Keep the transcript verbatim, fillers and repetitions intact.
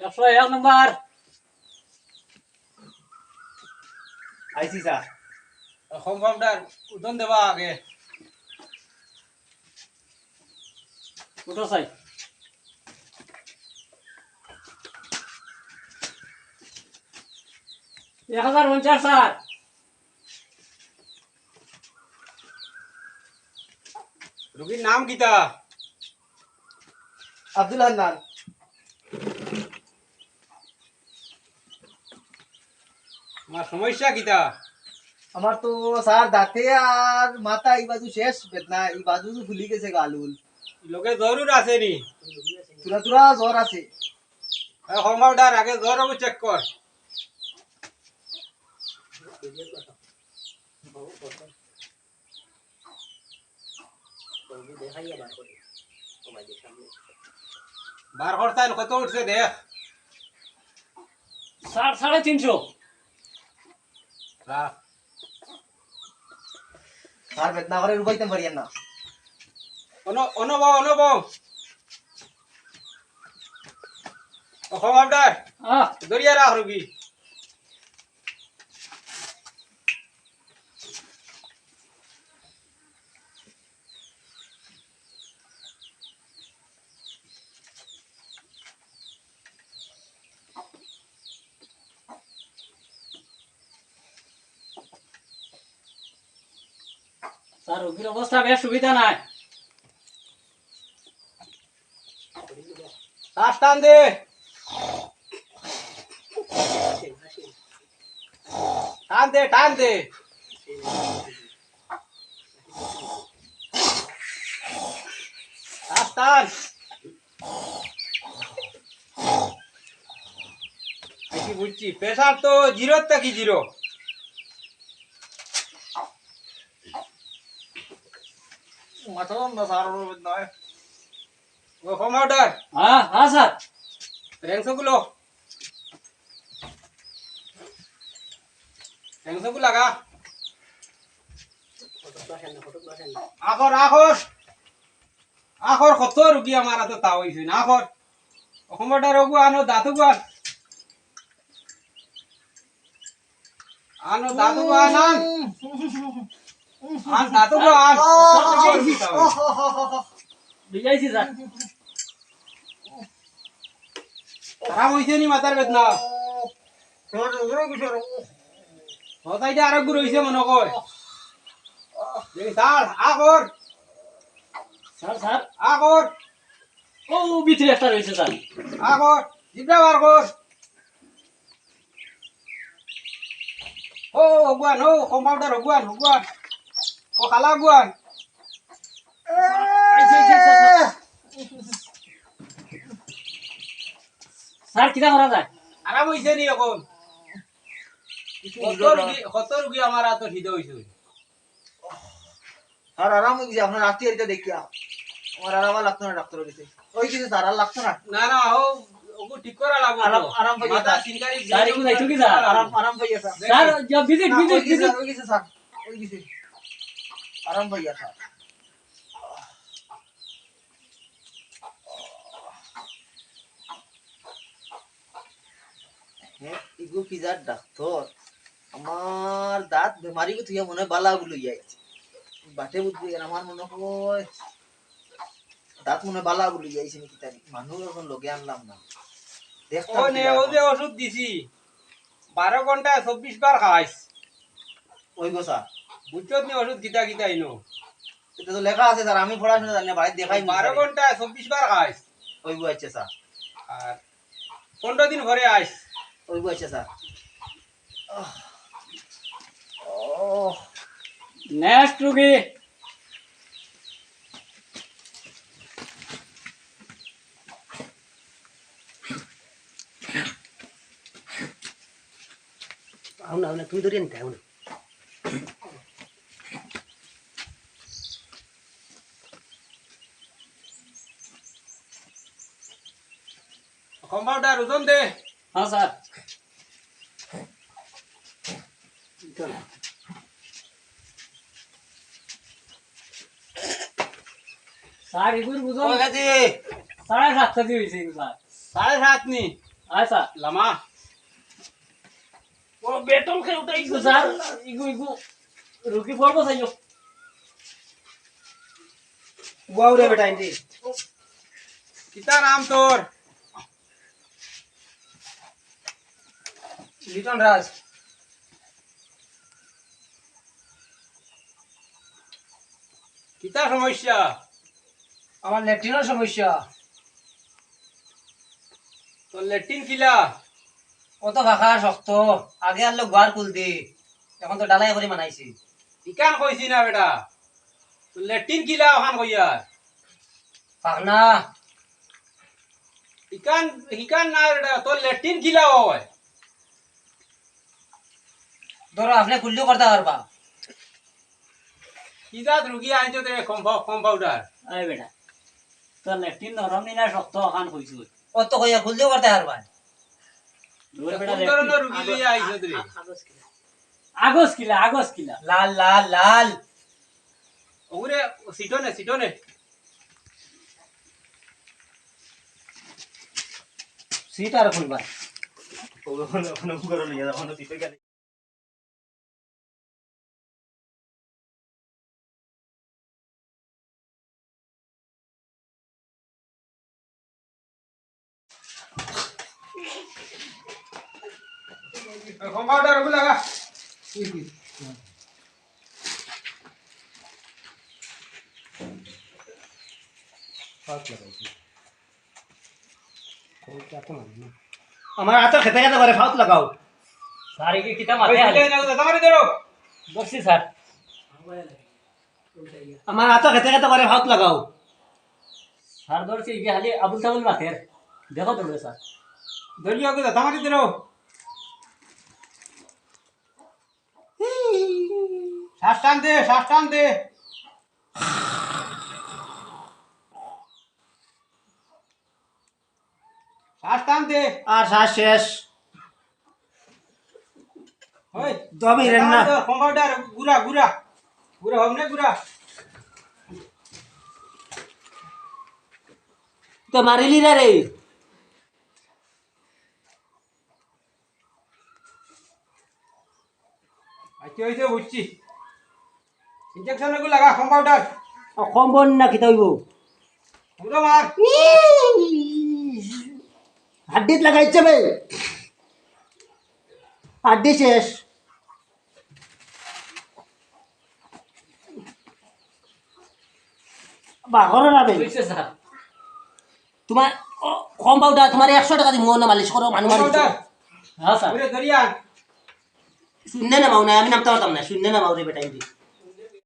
একশো এক নম্বর। আইছি স্যার। কম্পাউন্ডার, ওজন দেবা আগে। উঠো চাই। এক হাজার পঞ্চাশ স্যার। রুগীর নাম কিতা? আব্দুল হান্নান। তোমার সমস্যা কিতা? আমার তো স্যার দাঁতে আর মাথা এই বাজু শেষ বেদনা, এই বাজু তো ফুলি গেছে গালুল। লগে জ্বর উর আছে নি? থুড়া থুড়া জ্বর আছে। এই কম্পাউন্ডার, আগে জ্বর অগু চেক কর। বার করতাইন কত উঠছে দেখ। সাড়ে, সাড়ে তিনশো। রাখ। স্যার, বেদনা করে রুবাইতাম পারিয়ার না। অনো, অনো বও, অনো বও। ও, কম্পাউন্ডার, আহ। ধরিয়া রাখ রুগী। স্যার, রুগীর অবস্থা বেশ সুবিধা নাই। শ্বাস টান দে। টান দে, টান দে। শ্বাস টান। এই কি বুঝছি, প্রেশার তো জিরো থাকি জিরো। মাথা যন্ত্রণা স্যার, ওর বেদনা হয়। ও, কম্পাউন্ডার। হ্যাঁ, হ্যাঁ, স্যার। র্যাংসগুলো। র্যাংসগুলো লাগা। আখর, আখর। আখর, কত রুগী আমার আতো তা অইছে না, আখর। ও, কম্পাউন্ডার, ওগু আনো, দাঁতগু আন। আনো, দাঁতগু আন, আন। আন, দাঁতগু আন। ভিজাইছি, স্যার। আরাম অইছে নি মাথার বেদনা? হতাইতে আরেক গুণ অইছে মনে কয়। দেখি, স্যার, আ কর। Sir, sir. আ কর। ও, ভিতরে একটা রইছে, স্যার। আ কর। জিব্রা বার কর। ও, অগুয়ান, ও, কম্পাউন্ডার অগুয়ান, অগুয়ান। ও, খালা অগুয়ান। এই, এই, এই, স্যার, স্যার। স্যার, কিতা করা যায়? আরাম অইছে নি অখন? কিছু কত হইল না। রুগী, কত রুগী আমার আতো সিধা অইছে? স্যার, আরাম অই গেছে, আপনার রাতি এটা দেখিয়া। আমার আর আবার লাগতো না ডাক্তারর গেছে। অই গেছে স্যার, আর লাগতো না। না, না, ও, ওগু ঠিক করা লাগবো আরাম, তো। আরাম পাইয়া মাথা স্যার। সিনকারি স্যার, এগু যাইতো কি স্যার? আরাম, আরাম পাইয়া স্যার। স্যার, যা, visit, না, visit, অই গেছে, visit। অই গেছে স্যার, অই গেছে। আরাম পাইয়া স্যার। হে, ইগু কি জাত ডাক্তার? আমার দাঁত বেমারিগু থুইয়া মনে হয় বালা গুলো ইয়া আইছে। বাটে বুঝবি কেন? আমার মনে হয় দাঁত মনে হয় বালা গুলো ইয়া আইছে নাকি তাই? মানুষ এখন লগে আনলাম না। দেখতাম ও কি নে, ও যে অষুধ দিছি, বারো ঘন্টায় চব্বিশ বার খাইস। ওই গো স্যার। বুঝছত নি অষুধ কিতা কিতা ইনো? এটা তো লেখা আছে স্যার, আমি পড়াশোনা জানি না, বাড়িতে দেখাই বারো ঘন্টায় চব্বিশ বার খাইস। ওই গো, আচ্ছা স্যার। আর পনেরো দিন পরে আইস। ওই গো, আচ্ছা স্যার। আহ। ও। নেক্সট রুগী। আও না, আও না, তুমি ধরিয়া নিতে, আও না। কম্পাউন্ডার, ওজন দে। হ্যাঁ, স্যার। স্যার, এগুর ওজন কয় কেজি? সাড়ে সাত কেজি হইছে এগুর, স্যার। সাড়ে সাত নি? আয় স্যার। লামা। ও বেটল খেয়ে উঠে ইগু স্যার, ইগু, ইগু। রুগী পড়বো চাইও। ওয়াও রে বেটা, ইন্দি। কিতা নাম তোর? লিটন রাজ। কিতা সমস্যা? আমার লেট্রিনর সমস্যা। তোর লেট্রিন কিলা? অত ফাঁকা শক্ত, আগে আনলো গুয়ার কুল দি, এখন তো ডালাই করি বানাইছি। ইখান কইছি না বেটা, তোর লেট্রিন কিলা অখান কইয়ার। পাকনা। ইখান, ইখান না বেটা, তোর লেট্রিন কিলা অয়? ধরো, আপনে কুল্লু করতা পারবা। কি জাত রুগী আনছো রে, কম্পা-, কম্পাউন্ডার? আরে বেটা, তোর লেট্রিন নরম নি না শক্ত, অখান কইছি। অত কইয়া কুল্লু করতা পারবা। ধর বেটা, কোন ধরনের রুগী লইয়া আইছো রে? আগজ কিলা, আগজ কিলা। লাল, লাল, লাল। ওরে, সিটনে, সিটনে। সিট আর খুলবা। ওখানে, ওখানে ঘুরে নিয়ে যাও, ওখানে সিটে গেলে। কম্পাউন্ডার ওগুলো লাগা। আমার আতো খেতে খেতে করে ফাউত লাগাও। স্যার, এই কি কিতা মাতে হালে? ধরছি স্যার। আমার আতো খেতে খেতে করে ফাউত লাগাও। স্যার ধরছি, এই কি খালি আবুল তাবুল মাতের। দেখো তো স্যার। ধরিয়া ওকে দাদা মারি ধরো। শ্বাস টান দে, শ্বাস টান দে। শ্বাস টান দে। আর শ্বাস শেষ। ওই, দমই রেন না। কম্পাউন্ডার, গুড়া, গুড়া। গুড়া হব না, গুড়া। তো মারিলি না রে। আচ্ছা, হইছে, বুঝছি। ইনজেকশন এগু লাগা, কম্পাউন্ডার। ও, কম্পাউন্ড না কিতা অইবো? পুরো মার। হাড্ডিত লাগাইছে বে। হাড্ডি শেষ। বাগরো না বে। হইছে স্যার। তোমার, ও, কম্পাউন্ডার, তোমার একশো টেকা দিমু, অনো মালিশ করো, মানু মালিশ করো। কম্পাউন্ডার। হ্যাঁ স্যার। ওরে দরিয়া। শূন্য না মাও না, আমি নামতে পারতাম না, শূন্য না মাও রে বেটা, ইন্দি।